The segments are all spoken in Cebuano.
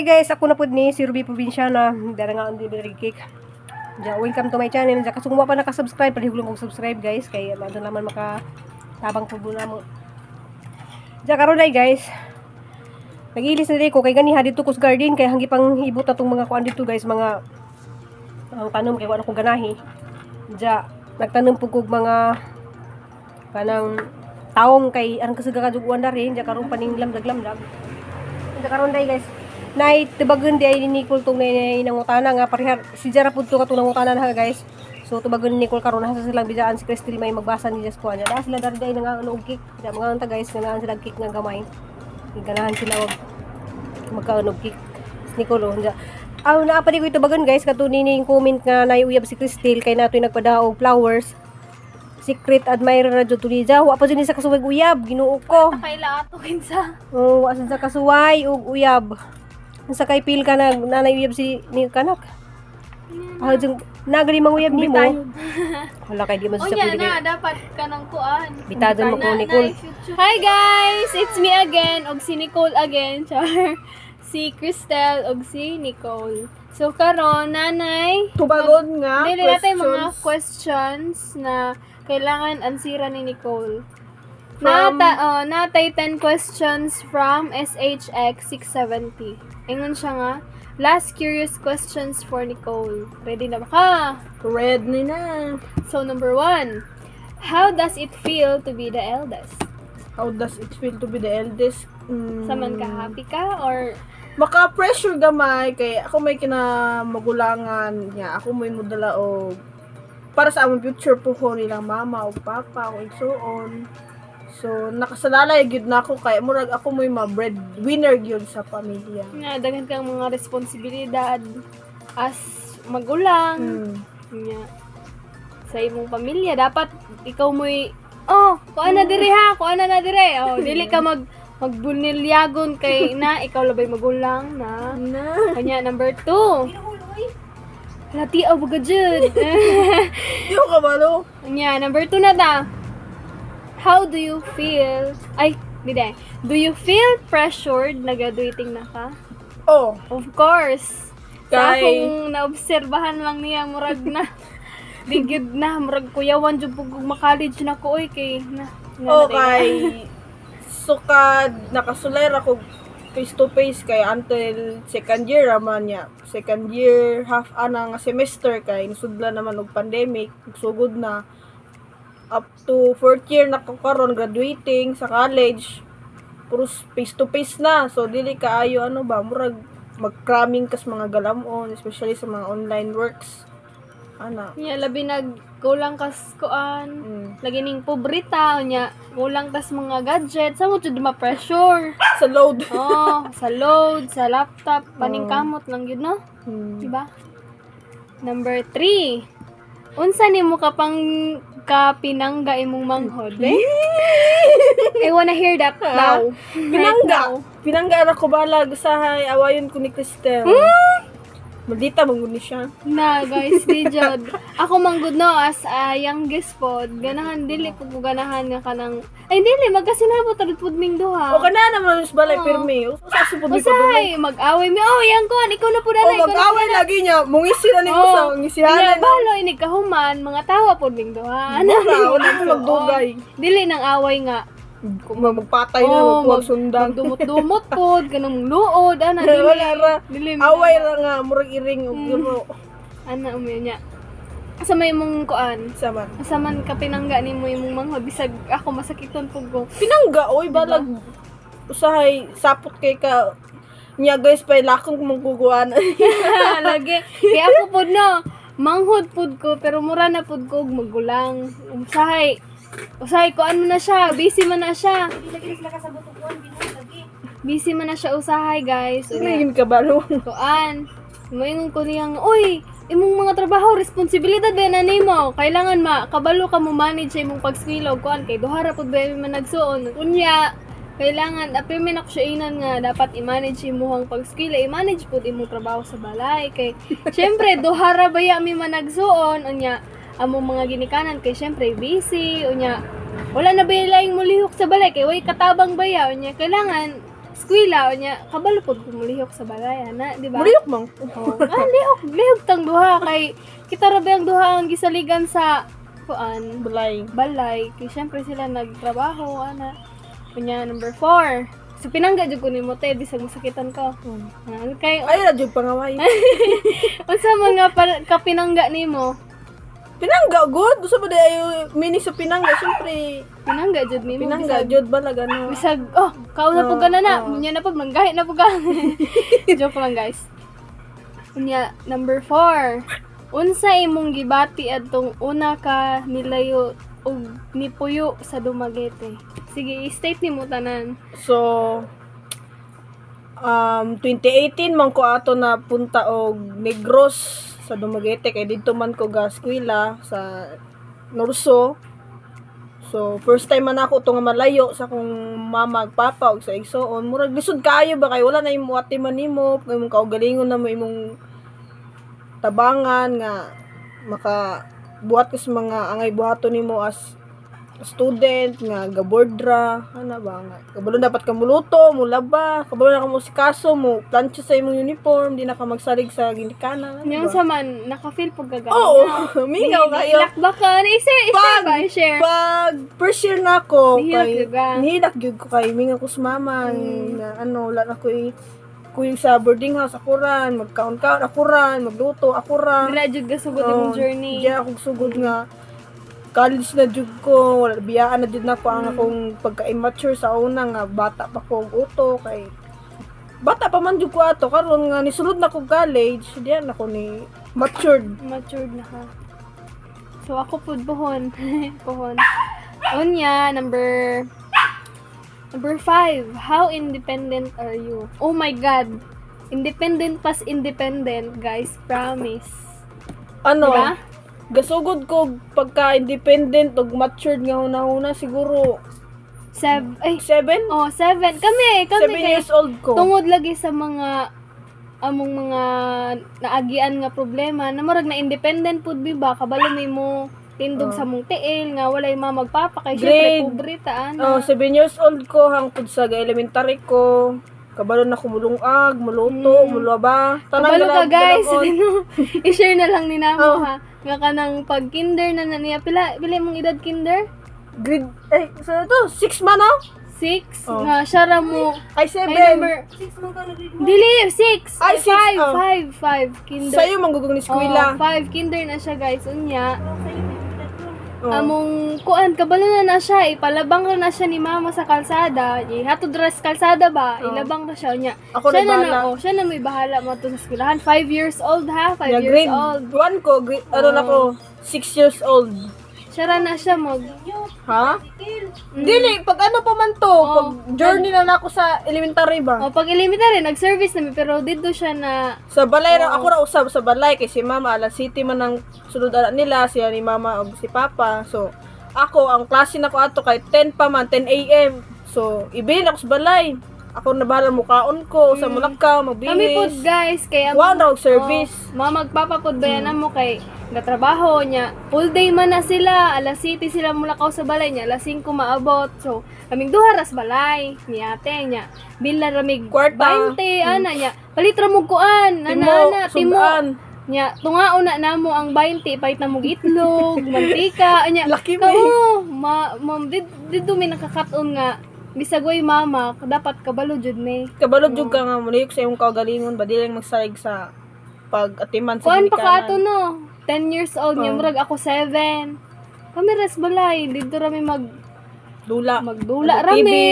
Guys, ako na pud ni si Ruby Provinciana, dara nga ang delivery cake. Ja, welcome to my channel. Ja, kasung wa pa naka-subscribe, palihog lang kog subscribe, guys, kay maadto naman maka tabang pud na mo. Ja, karon ay, guys. Nag-ilis na ko kay ganiha dito ko sa garden kay hanggi pang ibot na tong mga kuan dito, guys, mga ang tanom kay wala ko ganahi. Ja, nagtanom pud kog mga kanang taong kay ang kasuga kajuguan na rin, ja karon paning lamdag-lamdag. Ja, karon day, guys. Nay tubagon di ay ni Nicole tong nay nangutana nga parehar si Jara pud to katong nangutana na, guys. So tubagon ni Nicole karon nasa silang bidaan si Crystal may magbasa ni Just kuan. Da sila dari day nga ano og cake. Ja, mga anta, guys, nga sila cake nga gamay. Ganahan sila og magkaon og cake. Si Nicole, oh, ja. Aw, naa pa di ko itubagon, guys, kato nining comment nga nay uyab si Crystal kay natoy nagpadao og flowers. Secret admirer ra jud to ni Ja. Wa pa jud ni sa kasuway og uyab, Ginoo ko. Kaila ato kinsa. Oo, wa sa kasuway og uyab. Unsa kay feel ka na nanay uyab si ni kanak? Ah, jung nagani manguyab nimo. Wala kay di man siya Unya pwede na kay. Dapat kanang kuan. Bitadon mo ko Nicole. Hi guys, it's me again og si Nicole again, char. Si Cristel og si Nicole. So karon nanay, Tubagon nga dili natin mga questions. Questions na kailangan ansira ni Nicole. Oh, natay 10 questions from SHX670. Ingon siya nga, last curious questions for Nicole. Ready na ba ka? Ready na. So, number one, how does it feel to be the eldest? How does it feel to be the eldest? Saman ka, happy ka or Maka-pressure gamay kay ako may kinamagulangan niya. Ako may modala og para sa among future po ko nilang mama o papa o igsuon. So nakasalalay gyud na ako kay murag ako may ma breadwinner gyud sa pamilya. Nga daghan kang mga responsibilidad as magulang? Nga. Sa imong pamilya dapat ikaw mo'y, "Oh, kuan na diri ha, kuan na na dire." Oh, dili ka magbunilyagon kay na ikaw labay magulang na. Na. Kanya number 2. Lati aw baga jud. Di ko kabalo. Nya number 2 na ta. How do you feel? Ay, di. Do you feel pressured na graduating na ka? Oh, Of course. Sa akong naobserbahan lang niya, murag na. Di gyud na, murag kuyawan jud pug ma-college na ko oy kay na. Na Oh, na day na. kay sukad nakasulay ra ko face to face kay until second year raman niya. Second year half ana nga semester kay nisudla naman og pandemic, sugod na up to fourth year na ko karon graduating sa college. Puros face to face na. So dili kaayo ano ba, murag mag-cramming kas mga galamon, especially sa mga online works. Ana. Nya labi nag kulang kas kuan. Lagi ning pobrita nya kulang tas mga gadget sa mo jud ma-pressure. Sa load. Oh, sa load, sa laptop, paningkamot lang gyud, no? Diba? Number 3. Unsa nimo ka pang kapinangga imong manghod? Eh? I wanna hear that now. Pinangga. Right now. Pinangga ra ko balag usahay awayon ko ni Cristel. Maldita man gud ni siya. Na guys, di jud. Ako man gud, no, as a youngest pod, ganahan dili pud ko ganahan nga kanang ay dili magkasinabot ra pud ming duha. O kana naman sa balay Oo. pirmi. Usa sa pud mi Usahay mag-away mi. Oh, yang kuan, ikaw na pud O ana, ikaw na mag-away lagi niya. Mungisi na nimo sa ngisihanan. Nya balo inig kahuman, mga tawa pod ming duha. Ana. Wala, wala mo magdugay. Dili nang away nga Kung magpatay na, magkuwag sundang. Magdumot-dumot pod, kanang luod, ana dili. Wala ra. Dili Away ra nga murag iring ug iro. Ana umiyo niya. Asa may imong kuan? Sama. Asa man ka pinangga nimo imong manghod bisag ako masakiton pug ko? Pinangga oy balag usahay sapot kay ka niya, guys, pa lakong mangkukuan. Lagi. Kaya ako pod, no, manghod pod ko pero mura na pod ko og magulang. Usahay usahay ko ano na siya, busy man na siya. Busy man na siya usahay, guys. Ano yun kabalo? Kuan. Moingon ko niyang, "Uy, imong mga trabaho, responsibilidad ba na nimo? Kailangan ma kabalo ka mo manage sa imong pagskwela og kuan kay duha ra pud ba man nagsuon." Unya, kailangan apil man ako siya inan nga dapat i-manage imong pagskwela, i-manage pud imong trabaho sa balay kay syempre duha ra baya mi managsuon. Unya, among mga ginikanan kay syempre busy, unya wala na ba laing mulihok sa balay kay way katabang baya. Unya kailangan Eskwela unya kabalo pud ko mulihok sa balay ana, di ba? Mulihok man. Oh, lihok, lihok tang duha kay kita ra ba ang duha ang gisaligan sa kuan Balay. Balay kay syempre sila nagtrabaho ana. Unya number 4. So pinangga jud ko nimo te bisag masakitan ko. Kay Ay ra jud pangaway. Unsa man nga kapinangga nimo? Pinangga good. Usa ba di ayo mini sa pinangga syempre. Pinangga jud nimo. Pinangga bisag, jud bala gano. Bisag oh, kauna pud ka na na. Unya na pud manggahi na pud ka. Joke lang, guys. Unya number 4. Unsa imong gibati adtong una ka nilayo og nipuyo sa Dumaguete? Sige, i-state nimo tanan. So 2018 man ko ato na punta og Negros sa Dumaguete kay didto man ko ga eskwela sa Norso. So first time man ako to nga malayo sa akong mama ug papa ug sa igsoon. Murag lisod kaayo ba kay wala na imong ate man nimo, imong kaugalingon na mo imong tabangan nga maka buhat ka sa mga angay buhaton nimo as student nga gabordra ana ba nga kabalo dapat ka muluto, mulaba, kabalo na ka mo sikaso mo plantsa sa imong uniform, di na ka magsalig sa ginikanan, ano Nya ba? unsa man naka-feel pud ka gani? Oo, mingaw kayo. Nihilak ba ka? I-share, i-share Pag- ba? I-share. Pag first year na ako, Nihilak kay gyud ka? nihilak gyud ko kay mingaw ko sa mama na ano, wala na ko kuyog sa boarding house ako ran, magkaon-kaon ako ran, magluto ako ran. Dira jud ka sugod imong journey. Diyan ako sugod nga college na jud ko, wala biyaan na jud nako ang akong pagka-immature sa una nga bata pa ko og uto kay bata pa man jud ko ato karon nga nisulod na ko college, diyan ako ni matured. Matured na ka. So ako pud pohon. Pohon. Unya, number 5. How independent are you? Oh my God. Independent pas independent, guys. Promise. Ano? Diba? Gasugod ko pagka independent ug matured nga hunahuna siguro Seven, ay, 7? oh, 7. Kami, kami 7 kay years old ko. tungod lagi sa mga among mga naagian nga problema na murag na independent pud bi ba kabalo may mo tindog sa mong tiil nga walay mamagpapa kay syempre pobre ta ana. Oh, 7 years old ko hangtod sa elementary ko. Kabalo na ko mulungag, muluto, mulaba. Tanang Kabalo ka guys, galabon. I-share na lang ni namo Oh. ha. Nga kanang pag kinder na na niya pila pila imong edad kinder? Grade, eh, sa to, 6 man ah? 6 Oh. nga siya ra mo Ay, ay 7. number 6 man ka nag-grade. Dili, 6. Ay, six, 5, oh. 5, 5 kinder. Sa'yo, manggugong ni eskwela. Oh, 5 kinder na siya guys. Unya, Oh. among kuan kabalo na na siya, ipalabang ra na siya ni mama sa kalsada. Ihatod ra sa kalsada ba? Oh. Ilabang ra siya unya. Ako siya na na, bahala. na oh, siya na may bahala mo sa eskwelahan. 5 years old ha, 5 Yeah, years grade old. 1 ko, grade, ano na ko, 6 years old. Siya ra na siya mag Ha? Dili, pag ano pa man to, Oh. pag journey na na ako sa elementary ba? Oh, pag elementary nag-service na mi pero didto siya na Sa balay ra ako ra usab sa balay kay si mama alas city man ang sulod ala nila siya ni mama ug si papa. So ako ang klase nako ato kay 10 pa man 10 AM. So ibilin ako sa balay. Ako na bahala mukaon ko sa mulakaw Kami pod magbihis. guys kay ang One round service. Oh, mama magpapa pod ba yan mo kay gatrabaho niya. Full day man na sila, alas 7 sila mulakaw sa balay niya, alas 5 maabot. So, kaming duha ras balay ni ate niya. Bila ramig Kwarta. 20 ana niya. Palit ra mo kuan, ana Timo, ana timo. sudan. Nya tungaon na namo ang 20 pait na mog itlog, mantika nya. Laki mo eh. Kao, ma, ma'am, didto mi nakakaton nga bisag way mama, dapat kabalo jud may. Kabalo jud ka nga mulihok sa imong kaugalingon ba dili lang magsalig sa pag-atiman sa Kuan pa ka ato ginikanan. no. 10 years old niya, Oh. murag ako 7. Kami ras balay, dito rami mag Dula. magdula Ano, TV. rami.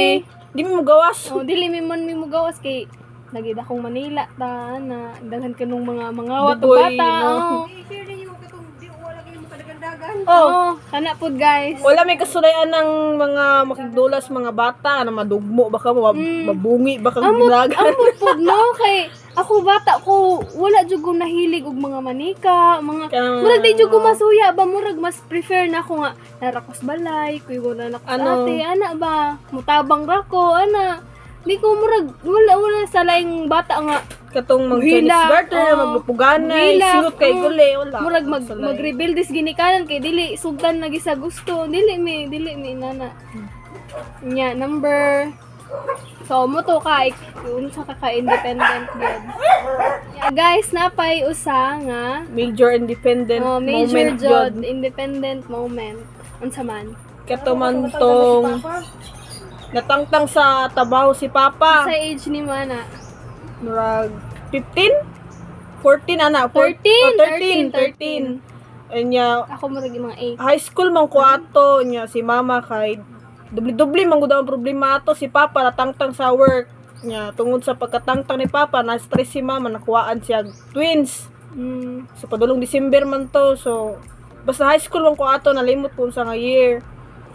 Di mo magawas. Oh, dili mi man mi mugawas kay nagid akong Manila ta na daghan kanong mga mangawat og Bugoy, bata. no? Oh. I-share ninyo katong di wala kayo makadagandagan. Oh. Oh, kana pud guys. Wala may kasulayan ng mga makigdulas mga bata na madugmo baka mabungi baka Amot, ginagan. amot pud no kay ako bata ko wala jud ko nahilig og mga manika, mga Kanang- murag di jud ko masuya ba murag mas prefer na ako nga nara ko sa balay, kuy wala na ko sa Ano? ate, ana ba, mutabang ra ko, ana. Di ko murag wala wala sa laing bata nga Katong mag Chinese Muhilak, garter, oh. maglupuganay, Muhilak, singot kay guli, wala. Murag mag Sulay. mag-rebuild is ginikanan kay dili sugtan lagi sa gusto, dili mi nana. Nya number So mo to ka unsa ka ka independent gyud. Yeah, guys, napay usa nga Major independent oh, major moment jud jud. Independent moment. Unsa man? Kato man tong natangtang sa trabaho si Papa. Sa age ni mana? Murag 15? 14 ana, 13, oh, 13, 13. Anya Ako murag mga 8. high school man ko ato nya si mama kay dubli-dubli man gud ang problema ato. Si papa natangtang sa work nya tungod sa pagkatangtang ni papa, na stress si mama, nakuhaan siya twins. So padulong December man to, so basta high school man ko ato, nalimot ko unsa nga year.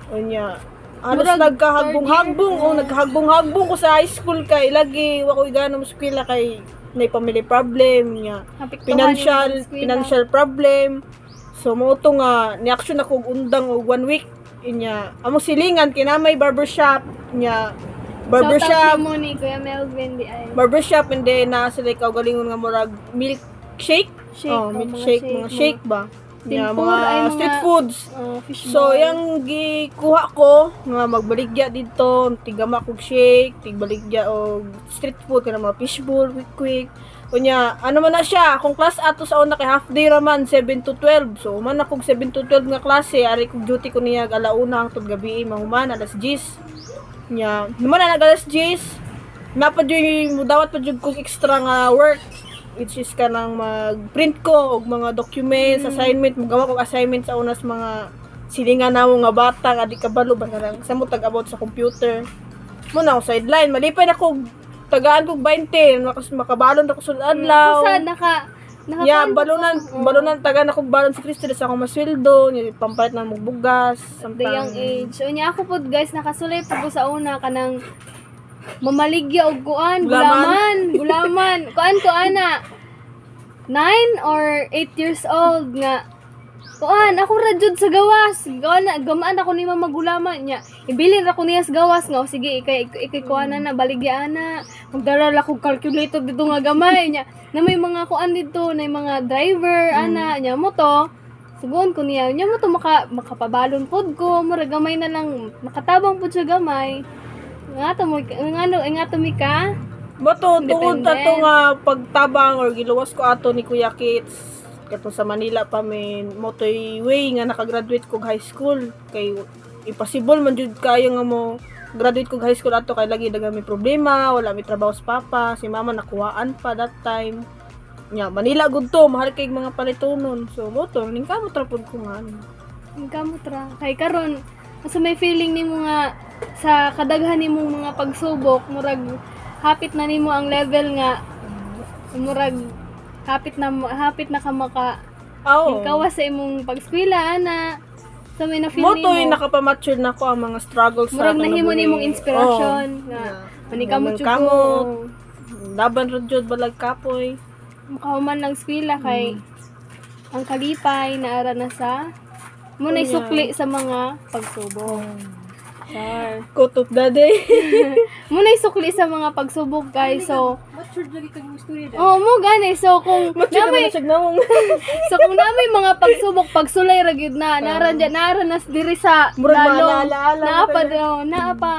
Unya halos Murag nagkahagbong-hagbong, oh, nagkahagbong-hagbong ko sa high school kay lagi wa ko igana mo eskwela kay nay family problem nya Apektuhan financial yung eskwela. financial problem. So mo to nga ni-action ako og undang og one week. Inya among silingan kinamay barbershop nya Shout barbershop out ni mo ni Kuya Melvin di ay. Barbershop and then na sila kaugalingon nga murag milk shake. Shake, Oh, oh, milk mga shake, shake, mga shake ba nya, Tempura, mga ay, mga- street foods. Oh, fish So, ball. yang gikuha ko nga magbaligya dito, tigama kog shake, tigbaligya og street food kana mga fishball, quick quick. Unya, ano man na siya, kung class ato sa una kay half day ra man 7 to 12. So, man akong 7 to 12 nga klase, ari kog duty ko niya alauna hangtod gabi mahuman alas 10. Nya, naman na nag alas 10. Napa jud mudawat pa jud kog extra nga work, which is kanang mag-print ko og mga documents, assignment, magawa kog assignment sa unas mga silingan namo nga bata nga di kabalo ba kanang sa mo tag about sa computer. Mo na ako sideline, malipay na kog tagaan kog 20, makabalon na ko sulod adlaw. Ako sa naka naka Yeah, balunan, balunan tagaan ako balon si Kristo sa akong masweldo, nya pampalit na mong bugas, The young age. So, nya ako pod guys, nakasulay pud ko sa una kanang mamaligya og kuan, Gulaman. gulaman, gulaman. Kuan ko ana. 9 or 8 years old nga kuan ako ra jud sa gawas. Gawa na gamaan ako ni mama gulaman niya. Ibilin ra ko niya sa gawas nga, "O, sige, ikay ikay kuan na baligya ana." Magdala ra kog calculator dito nga gamay niya. Na may mga kuan dito, na may mga driver ana niya mo to. Sugon ko niya, niya mo to makapabalon pod ko, mura gamay na lang makatabang pod siya gamay. Nga to mo nga no nga to mi ka. Mo to tungod Independent. ato nga pagtabang or giluwas ko ato ni Kuya Kits kato sa Manila pa min mo to'y way nga nakagraduate kog high school kay impossible man jud kayo nga mo graduate kog high school ato kay lagi daga may problema, wala may trabaho sa papa, si mama nakuhaan pa that time. Nya Manila gud to, mahal kay mga palitonon. So mo to ning kamo tra pud ko nga ano. Ang kamot ra. Kay karon asa may feeling nimo nga sa kadaghan nimong mga pagsubok, murag hapit na nimo ang level nga murag hapit na ka maka Aw. kawas sa imong pagskwela ana. Sa may na feel Mo to nimo. nakapamature na ko ang mga struggles sa Murag atong nahimo nabuhi. nimong inspiration Oo. nga Yeah. manikamot jud ko. Kamot. Laban ra jud balag kapoy. Makahuman lang eskwela kay ang kalipay naara na sa mo na sukli sa mga pagsubok. Char. Quote of the day. Mo na sukli sa mga pagsubok, guys. So, Matured lagi kang istorya. oh, mo gani. So kung Mature naman namay, na siya namong. so kung namay mga pagsubok, pagsulay ra gyud na, naran dyan, naran nas diri sa Murag lalong. maalaala-ala Naa na pa tayo. daw, naa pa.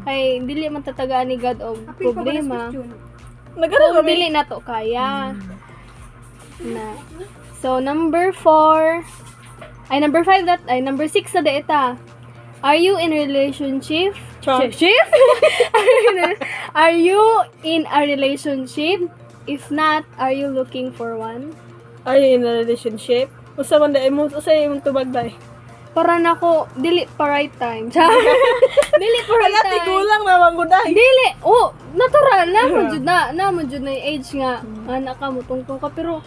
Kay dili man tatagaan ni God og problema. Nagano Kung kami. dili na to kaya. Na. So number 4 ay number 5 that ay number 6 na ita. Are you in relationship? Char. Ship? Are you in a relationship? If not, are you looking for one? Ay, in a relationship. Usa man dai mo, usa imong tubag dai. Para nako dili pa right time. Char. Dili pa right Ala time. tigulang na man gud ay. Dili. Oh, natural na mo jud na, na mo jud na yung age nga anak ka mo tungtong ka pero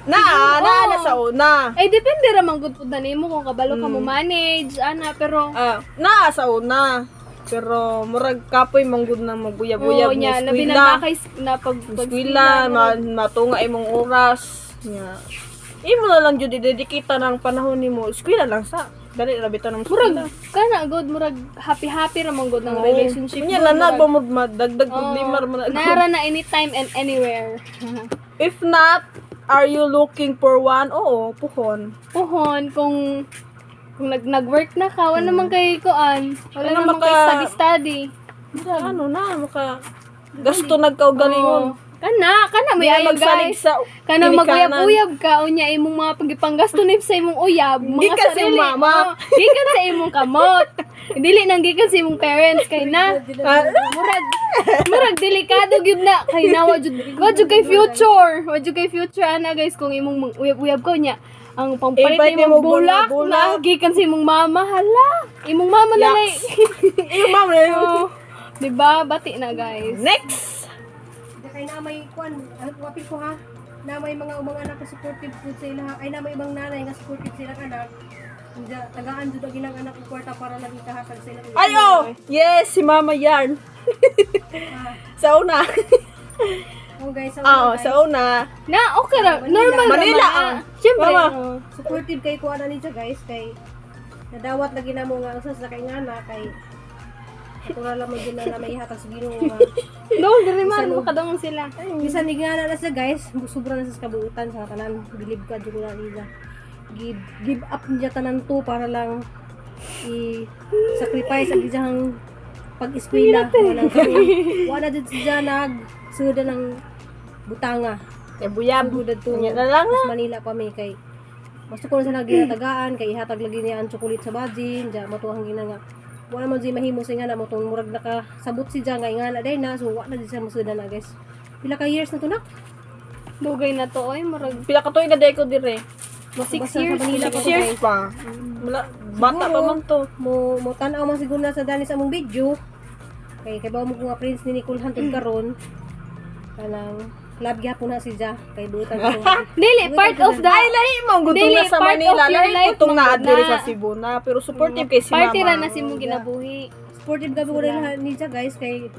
Na, na, na sa una. ay depende ra man gud pud na nimo kung kabalo ka mo manage ana pero Ah, na sa una. Pero murag kapoy man gud na maguyab-uyab oo nga niya labi na eskwela. na kay na pag Eskwela, matunga imong oras. Nya. Imo na lang jud i-dedicate ng panahon nimo. Eskwela lang sa. Dali ra bitaw ng murag eskwela. kana good murag happy happy ra man gud ng relationship Nya gud, lanag murag- ba mo madagdag Oo. problema ra man na. Nara na anytime and anywhere. If not, are you looking for one? Oo, puhon. Puhon kung nag nag-work na ka, wala naman kay kuan, wala Wala naman kay maka- study study. Ano na, maka gasto nagkaugalingon. Oo. Kana, kana may Di na ayo magsalig guys. sa Kanang ginikanan. maguyab-uyab ka unya imong mga pagipanggasto ni sa imong uyab, mga Gikan sa sarili. imong mama. Oo, gikan sa imong kamot. Dili nang gikan sa imong parents kay na. Ah, Murag delikado gyud na kay na wa jud kay future. Wa jud kay future ana guys kung imong uyab-uyab ka unya ang pangpalit Invite na imong nimo bulak, bulak. na gikan sa imong mama, hala. Imong mama na lay. Iyong mama na yun. Oh, diba? Bati na guys. Next! Kay na may kuan, wapil ko ha. Na may mga umang anak na supportive food sa ila. Ay na may ibang nanay nga supportive sa ilang anak. Hindi, tagaan jud ang ilang anak og kwarta para lang ikahatag sa ilang. Ay, oh! Yes, si Mama Yarn. Sa una. Oh guys, sa Oo, una, guys. sa una. Na, okay ra. Normal Manila, ra man, ah. ah. Siyempre. Mama. Oh. Supportive kay kuan ani siya guys kay nadawat lagi namo nga ang sa kay ngana kay natural lang man jud na may ihatag sa Ginoo nga. Doon, diri man, makadungong sila. Bisan ni ngana na siya guys, sobra na siya sa kabuutan sa tanan. Believe ka jud ko na niya. Give up niya tanan to para lang i sacrifice ang iyang pag-eskwela. Walang wala jud siya nag sunod ng butanga. Yabuyab. Sugod to. Nya na lang. Mas Manila pa mi kay mas ko na sa ginatagaan kay ihatag lagi niya ang chocolate sa bajin, ja matuhang gina nga. Wala man di mahimo sa nga na mo tong murag nakasabot si ja nga ingana day na, so wala di siya musudan na guys. Pila ka years na to nak? Dugay na to, oy, murag Pila ka tuig na day ko dire. mo 6 Basta sa years. Manila 6 pa to, years guys. pa. Wala, bata pa man to. Mo tan-aw man siguro na sa dani sa among video. Kay bawo mo nga prince ni Nicole hantod karon. Kanang love gyapon na si Ja kay buutan ko. Dili, part of the Ay, lahi mo. Gutong Dili, na sa part Manila. of your Lahi life gutong na man gud adire na. sa Cebu na. Pero supportive kay si party ra Mama. na si mong ginabuhi. Supportive gabi ko rin ni Ja guys kay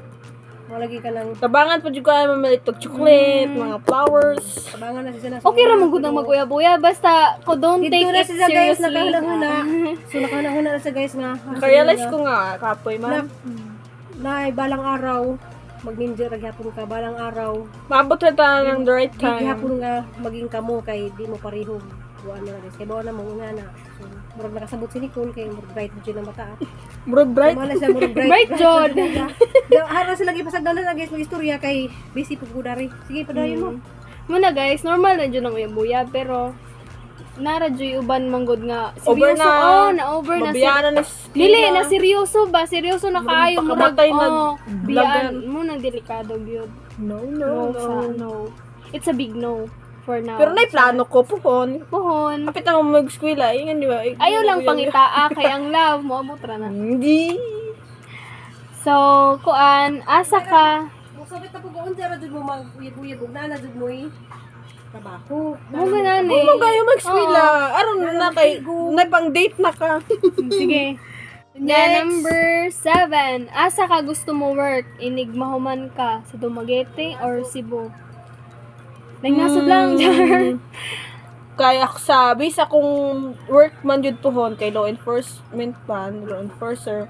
mo lagi ka lang Tabangan pa jud ko ay mamalit og chocolate, mga flowers. tabangan na si Ja na sa Okay ra una, man gud ang pero- mag-uyab-uyab basta ko don't Dito take na it siya guys, seriously. nakahuna-huna. So nakahuna-huna na siya guys nga. Naka-realize ko nga, kapoy Na, man. na balang araw, mag-ninja ra gyapon ka, balang araw, Maabot na tayo ng the right di time. gyapon nga maging kamo kay di mo pareho. Kuan na guys, kay bawa na mo nga na. So murag nakasabot si Nicole kay murag bright jud ang mata. Murag bright. Wala siya murag bright. Bright jud. Hara sila gipasagdan na guys mag-istorya kay busy pud ko dari. Sige padayon mo. Muna guys, normal na jud ang uyab-uyab pero nara jud uban manggod nga Over seryoso na. oh, na over na Mabiyaan na ni Dili na seryoso ba? Seryoso na kaayo murag pakamatay na oh, vlogan. biyaan mo nang delikado gyud. No, No, no, no. sa no. It's a big no for now. Pero na'y plano ko, puhon. Puhon. Kapit na mo mag-eskwela, ingan di ba? Ayaw lang pangitaa kay ang love mo abot ra na. Hindi. So, kuan, asa ka? Musabit na po ko unsa ra jud mo mag-uyab-uyab ug naa na jud mo trabaho. Mo ganani. Mo kayo mag-eskwela. Aron na kay, na pang date na ka. Sige. Next. Number 7. Asa ka gusto mo work? Inig mahuman ka sa Dumaguete or Cebu? Nagnasod lang, jar. Kaya ako sa base akong work man jud tuhon kay law enforcement man, law enforcer.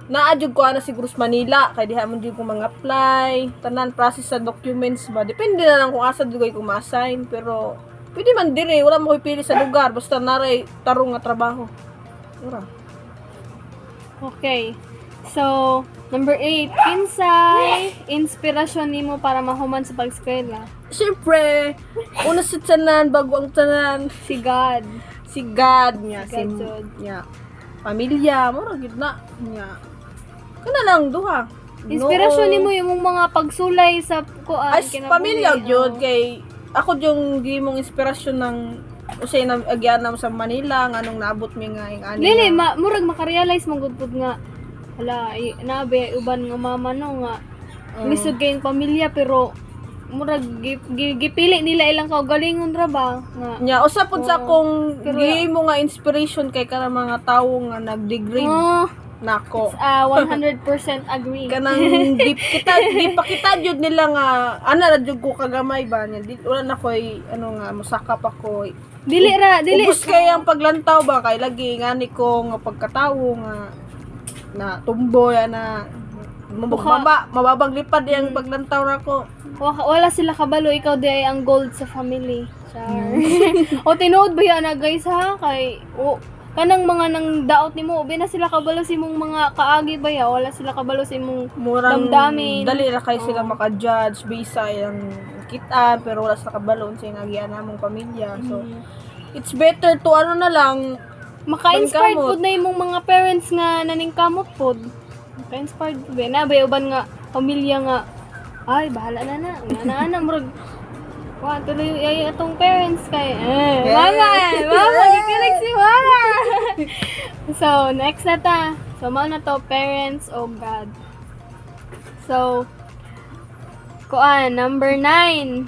Naa jud ko ana siguro sa Manila kay diha man jud ko mga apply, tanan process sa documents ba. Depende na lang kung asa dugay ko ma-assign pero pwede man dire, wala mo ko'y pili sa lugar basta naray tarong nga trabaho. Ura. Okay. So, number 8. Kinsay inspirasyon nimo para mahuman sa pag-eskwela? Siyempre, una sa tanan bago ang tanan, Si God. si God niya, Si si, God, jud. niya, pamilya, mura gyud na niya. Kana lang duha. Inspirasyon Noo. nimo yung mga pagsulay sa kuan As kinabuhi. pamilya gyud Oo. kay ako yung gimong inspirasyon ng usay na agyan sa Manila nga nung naabot mi nga ing ani. Dili ma murag makarealize man gud pud nga hala nabe uban nga mama no nga lisod kayong pamilya pero murag gipili nila ilang kaugalingon ra ba nga Nya usa pud sa akong Pero- gimo nga inspiration kay kanang mga tawo nga nag-degrade oh, nako. 100% agree. Kanang di kita di pa kita jud nila nga ana ra jud ko kagamay ba niya. Di, wala na koy ano nga mosakap ako. Dili ra dili Ubos kay ang paglantaw ba kay lagi ngani ko nga pagkatawo nga na tumboy na mababa mababang lipad yang paglantaw ra ko. Wala sila kabalo ikaw di ay ang gold sa family. Char. O tinuod ba yan na guys ha kay o Kanang mga nang daot nimo, ubi na sila kabalo sa imong mga kaagi ba ya, wala sila kabalo sa imong Murang damdamin. dali ra kay sila maka-judge based sa ilang kita, pero wala sila kabalo unsa yung agian namong pamilya. So it's better to ano na lang. Maka-inspired Maningkamot. pod na imong mga parents nga naningkamot pod. Maka-inspired pod ba na ba uban nga pamilya nga ay bahala na na nga na na murag wa tuloy ay atong parents kay eh, mama mama gikilig si mama. So next na ta, so mao na to, parents o God. So kuan number 9,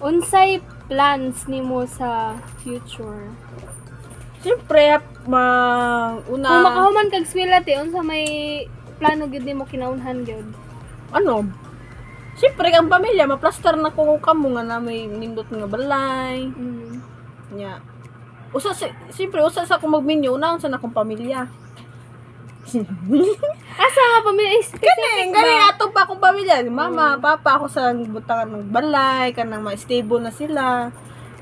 unsay plans nimo sa future? Siyempre, ma una, Kung makahuman kag eskwela te, unsa may plano gyud nimo kinaunhan gyud? Ano? Siyempre, ang pamilya, maplastar na ko kamo nga na may nindot nga balay. Nya. Usa sa, siyempre, usa sa akong magminyo, unahon sa na akong pamilya. Asa nga pamilya specific Kani, gani ba? ato pa akong pamilya. Mama, papa, ako sa butangan ng balay, kanang ma-stable na sila.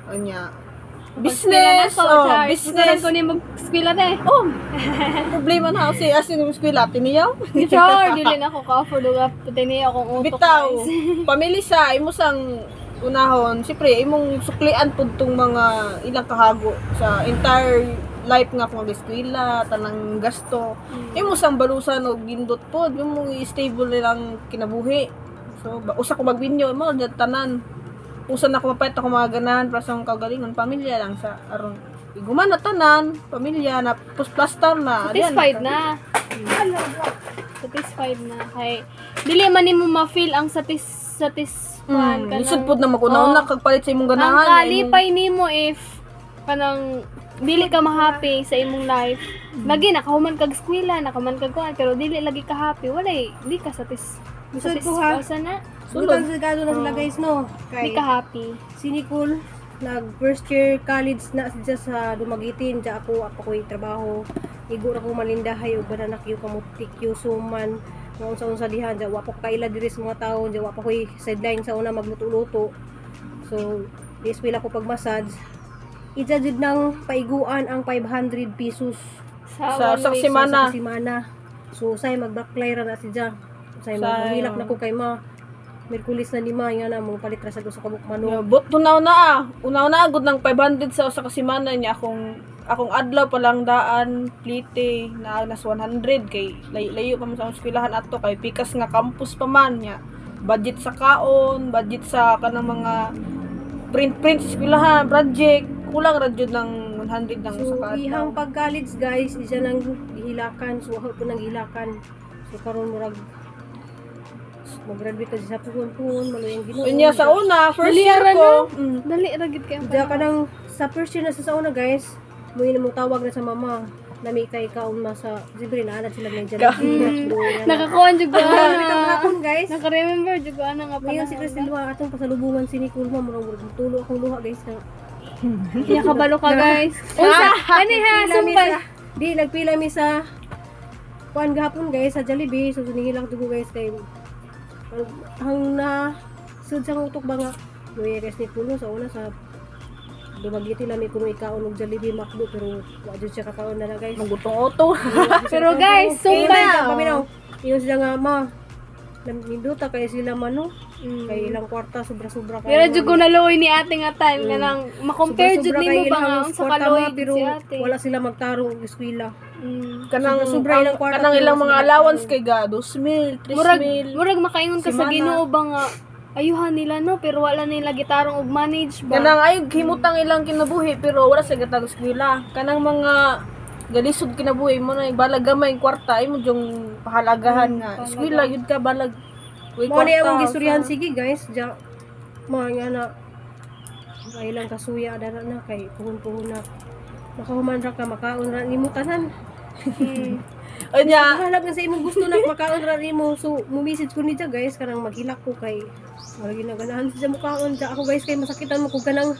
Anya. Business, Pag-eskwela na oh, ko, char. business. Gusto ko ni mag-eskwela te. Oh, problema na ako si as in eskwela tiniyaw. Char, dili na ako ka-afford og up tini akong utok. Bitaw, guys. pamilya sa imo sang unahon, siyempre imong suklian pud tong mga ilang kahago sa entire life nga kung eskwela, tanang gasto. Imo sang balusan og gindot pod, imong stable nilang kinabuhi. So, usa ko magbinyo, mo tanan. Usa na ko mapait ako mga ganahan para sa akong kaugalingon, pamilya lang sa aron iguman na tanan, pamilya na pusplastar na. Adiyan. Satisfied na. Satisfied na kay dili man nimo ma-feel ang satisfan Lisod pod na mag-una-una kag palit sa imong ang ganahan. kalipay nimo if kanang dili ka ma-happy sa imong life. Lagi nakahuman kag eskwela, nakahuman kag kuan, pero dili lagi ka happy. Walay, di ka Lisod ko, ha? satisfy na. Butang sigado na sila guys, no? Di Kay ka happy. si Nicole, nag first year college na siya sa Dumaguete, diya ako ako ko'y trabaho. Igo ra ko malindahay og banana Q, kamuti Q, suman, mga unsa-unsa diha, diya wa pa ko kaila diri sa mga tawo, diya wa pa ko'y sideline sa una magluto-luto. So, di eskwela ko pag massage. Ija jud nang paiguan ang 500 pesos Sa, Sa- one sa week. semana. sa semana. So, usay magbaklay ra na siya. Usay Usay, maghilak oh. na ko kay ma. Merkulis na ni ma, nga na mo palit ra sa usa ka bukmano. Yeah, but unaw na ah. Unaw na agad ng 500 sa usa ka semana niya akong akong adlaw pa lang daan plite na nas 100 kay layo-layo pa man sa akong eskwelahan ato kay pikas nga campus pa man niya. Budget sa kaon, budget sa kanang mga print print sa eskwelahan, project, kulang ra jud ng 100 ng usa So, ka adlaw. ihang pag-college guys, isa nang gihilakan. So, ako po nang gihilakan. So, karon murag mag-graduate na siya sa puhon-puhon, maluyang Ginoo. Unya sa una, first Dali year ra ko, Dali ra gid kay ang Diya ka nang, sa first year na sa una guys, mo mo tawag na sa mama. Nami kay kaon na sa, siyempre naanad sila ng Jollibee. Nakakuan jud ko Bitang ana. hapon guys. Naka-remember jud ko ana nga Ngayon si panahon. Crystal Luha, atong pasalubungan si Nicole mo, murag murag tulo akong luha guys na. Iya kabalo ka guys. Unsa? Ani ha, Nagpila mi sumpay. di nagpila mi sa kuan gahapon guys sa Jollibee, so ningilak dugo guys kay ang na sud sa utok ba nga luya guys ni Pulo sa una sa Dumaguete lang mi kuno ikaon og Jollibee McDo pero wa jud siya kakaon na na guys. Magutong-uto. Pero guys, sumpay. Paminaw. Ingon sila nga ma. Ninduta kay sila mano. Kay ilang kwarta sobra-sobra Pero jud ko naluoy ni ate nga time kanang ma-compare jud Sobra-sobra nimo kay ba nga ilang unsa kwarta, kaluoy ma, jud pero si ate. wala sila magtarong og eskwela. Kanang Sobra-sobra ilang kwarta, kanang pero ilang wala mga sila allowance kay ga 2,000, 3,000. Murag murag makaingon ka sa Semana. Ginoo ba nga ayuhan nila no pero wala nila gitarong og manage ba. Kanang ay himutang ilang kinabuhi pero wala sa gatag eskwela. Kanang mga galisod kinabuhi mo na balag gamay ang kwarta imo jung pahalagahan nga eskwela gyud ka balag way Mo ni among sa- gistoryahan sige guys, ja mo nga na ay lang kasuya dara na kay puhon-puhon na makahuman ra ka makaon ra nimo tanan. Unya, Hanap nga sa imong gusto na makaon ra nimo. So mo message ko ni ja guys kanang maghilak ko kay wala ginaganahan siya mukaon ja ako guys kay masakitan mo kung kanang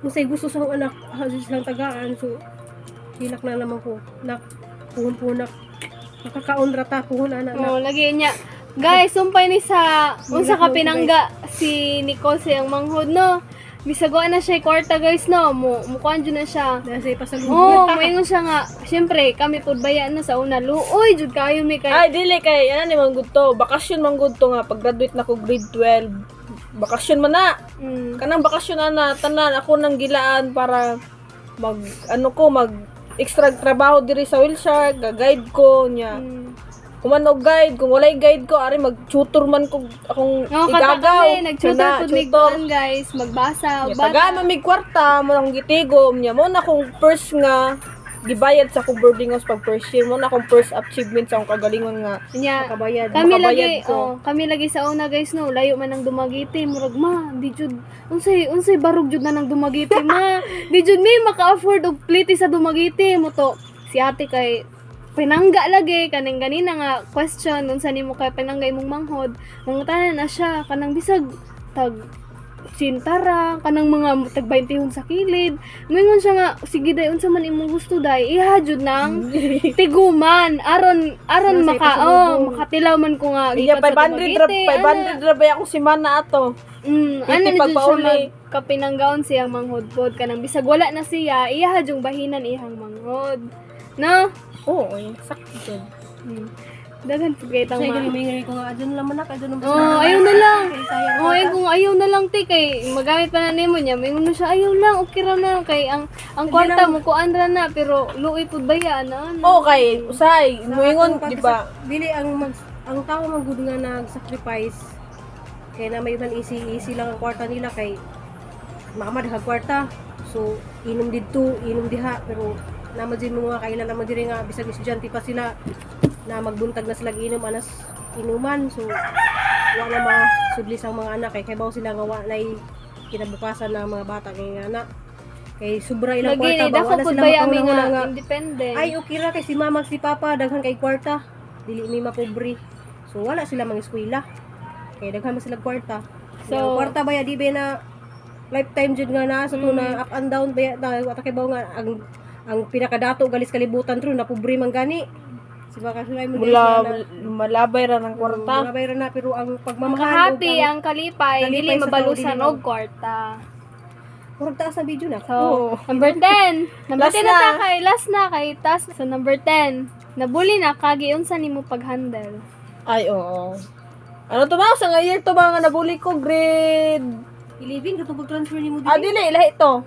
unsay gusto sa akong anak ha, silang tagaan so hilak na naman ko nak puhon-puhon na makakaon ra ta puhon ana na. Oh, lagi niya. Guys, sumpay ni sa unsa ka pinangga si Nicole sa iyang manghod no. Bisag wa na siya kwarta, guys, no. Mo mukuan jud na siya. Dahil sa ipasalubong. Oh, moingon siya nga, syempre kami pud bayan na sa una. Luoy jud kayo mi kay Ay, dili kay ano ni man gud to. Bakasyon man gud to nga pag graduate na ko grade 12. Bakasyon man na. Kanang bakasyon na na tanan ako nang gilaan para mag ano ko mag extra trabaho diri sa Wilshire, ga-guide ko niya. Kuman og guide, kung walay guide ko ari mag-tutor man ko akong No, kata igagaw. kami, nag-tutor Kana, pud mig tutor. kuan, guys, magbasa, Nya, bata. tagaan man mig kwarta mo nang gitigom niya mo na akong first nga gibayad sa akong boarding house pag first year mo na akong first achievement sa akong kagalingon nga Nya, Makabayad. kami Makabayad lagi, ko. oh, kami lagi sa una, guys, no, layo man ang Dumaguete, murag ma, di jud unsay unsay barog jud na nang Dumaguete, ma. Di jud mi maka-afford og plite sa Dumaguete mo to. Si ate kay pinangga lagi kaning ganina nga question unsa nimo kay pinangga imong manghod, mangutana na siya kanang bisag tag sintara kanang mga tag 20 sa kilid. Moingon siya nga sige day, unsa man imong gusto day, iha jud nang tiguman aron aron Nasa maka ipasalubong. oh, makatilaw man ko nga Iya, gikan sa 500 ra, Dumaguete, ana. 500 ra ba akong semana ato. Ana Pwede na jud siya pagpauli. magkapinanggaon siyang manghod pod kanang bisag wala na siya, iya jung bahinan iyang manghod, no. Oo, ay, sakto jud. Daghan pud kay tang Kasi ma. ganun may ko nga, adyan lang man nak, adyan lang. Oh, ayaw na lang. Sayang. Oh, ay kung ayaw na lang te kay magamit pa na nimo niya. Maingon na siya ayaw lang, okay ra na kay ang kwarta mo kuan ra na pero luoy pud baya ana ana. Oo, kay usay muingon di ba? Dili ang tao man gud nga nag-sacrifice kay na may man easy easy lang ang kwarta nila kay mama dahag kwarta. So inom didto, inom diha pero naman din mga kailan naman diri nga bisag estudyante pa sila na magbuntag na sila inom anas inuman. So wa na masudli sa mga anak kay kabaw sila nga wa nay kinabukasan na mga bata kay nga anak kay sobra ilang Lagi kwarta ba dako wala pud sila baya mi makahuna-huna nga nga independent. ay okay ra kay si mama si papa daghan kay kwarta dili mi mapobre so wala sila mga eskwela kay daghan man sila kwarta so So- ang kwarta ba ya di ba na lifetime jud nga naa sa na up and down ba ya ta wa ta kay bawo nga ang pinakadato galis kalibutan true na pobre man gani si baka sila mo Mula malabay ra ng kwarta. malabay ra na pero ang Ang pagmamahal ug kahappy, ang ang kalipay, kalipay dili sa tao, mabalusan dili og kwarta. murag taas na video na So, Oo. number 10. Number Last 10 na na. ta kay last na kay tas sa number 10. Nabuli na kagi unsa nimo pag-handle? Ay, oo. Ano to ba? Sa nga year to ba nga nabuli ko grade 11 katong pag-transfer nimo Ah, dili dili lahi to.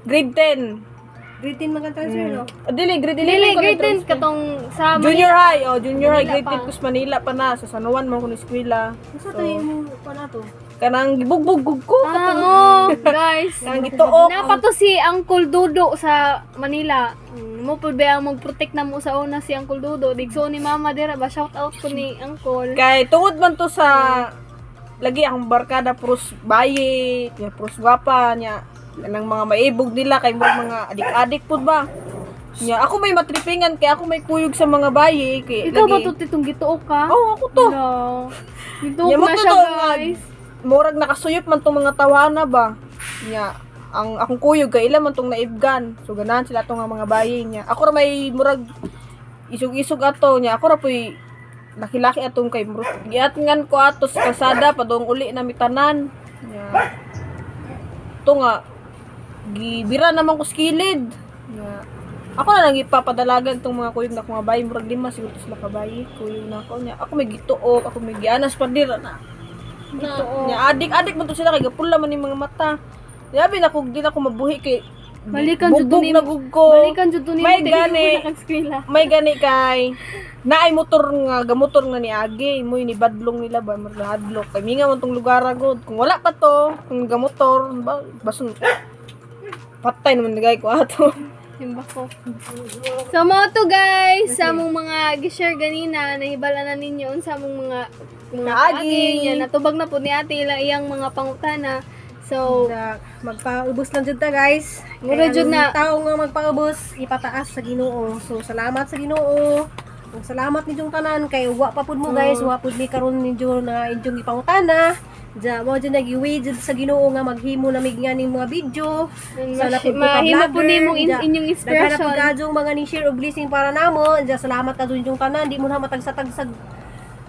Grade 10. Grade 10 man kang transfer no. Ah, dili grade 11 Dili ko grade 10 na-transfer. katong sa Junior high, oh, junior high, Manila grade pa. 10 kus Manila pa na sa San Juan man ko ni eskwela. Unsa to imong pa na to? Kanang gibugbog ko, Ah, oh, guys. kanang gituok. Napa to si Uncle Dudo sa Manila. Mo pud ba ang mag-protect na mo sa una si Uncle Dudo. Digso ni Mama dira ba, shout out ko ni Uncle. Kay tungod man to sa lagi akong barkada puros bayi, nya puros gwapa nya nang mga maibog nila kay murag mga adik-adik pud ba. Nya ako may matripingan kay ako may kuyog sa mga bayi kay Ikaw ba lagi. to titong gituok ka? Oo, ako to. No. Gituok Nya mo na to siya, to nga, guys. murag nakasuyop man tong mga tawana ba. Nya ang akong kuyog kay ila man tong naibgan. So ganahan sila tong nga mga bayi niya. Ako ra may murag isog-isog ato niya. Ako ra puy laki-laki atong kay murag giatngan ko ato sa kalsada padung uli na mitanan. Nya. To nga gibira naman ko sa kilid. Nya. Ako na lang ipapadalagan tong mga kuyog na akong mga bayi. Murag lima siguro to sila kabayi. Kuyog na ako niya. Ako may gituok, ako may gianas pa dira na. Gituok. Nya adik-adik man to sila kay gapula man yung mga mata. Yabi na kung di na ako mabuhi kay Balikan jud to bugbog ni na gug ko. Balikan jud to ni May gani. Nakagskwela. May gani kay naay motor nga gamotor nga ni Agi mo'y ni badlong nila ba marahadlok kay minga man tong lugar gud kung wala pa to kung gamotor ba basun patay naman nagay ko ato. Simba ko. So mo to, guys, sa among mga gi-share ganina, nahibala na ninyo unsa among mga Kaagi. kaagi niya. Natubag na po ni ate ila iyang mga pangutana. So, Na, magpaubos lang jud ta guys. Mura Kaya jud ang na. tao nga magpaubos ipataas sa Ginoo. So salamat sa Ginoo. Ug salamat ninyong tanan kay wa pa pud mo guys, wa pud mi karon ninyo na inyong gipangutana. Ja, mo jud nagiwi jud sa Ginoo nga maghimo na mig nga ning mga video. Sana pud ko ka mahimo po vlogger. nimong Ja, inyong daghan na inspiration. pud kadyong mga ni share og blessing para namo. Ja, salamat kadto inyong tanan. Di mo na matagsa-tagsag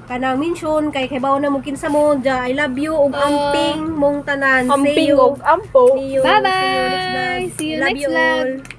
Kanang mention kay kay na mo kinsa mo ja. I love you ug amping mong tanan. See Amping you. og ampo. See you. Bye-bye. See you next vlog. See you Love next you vlog. all.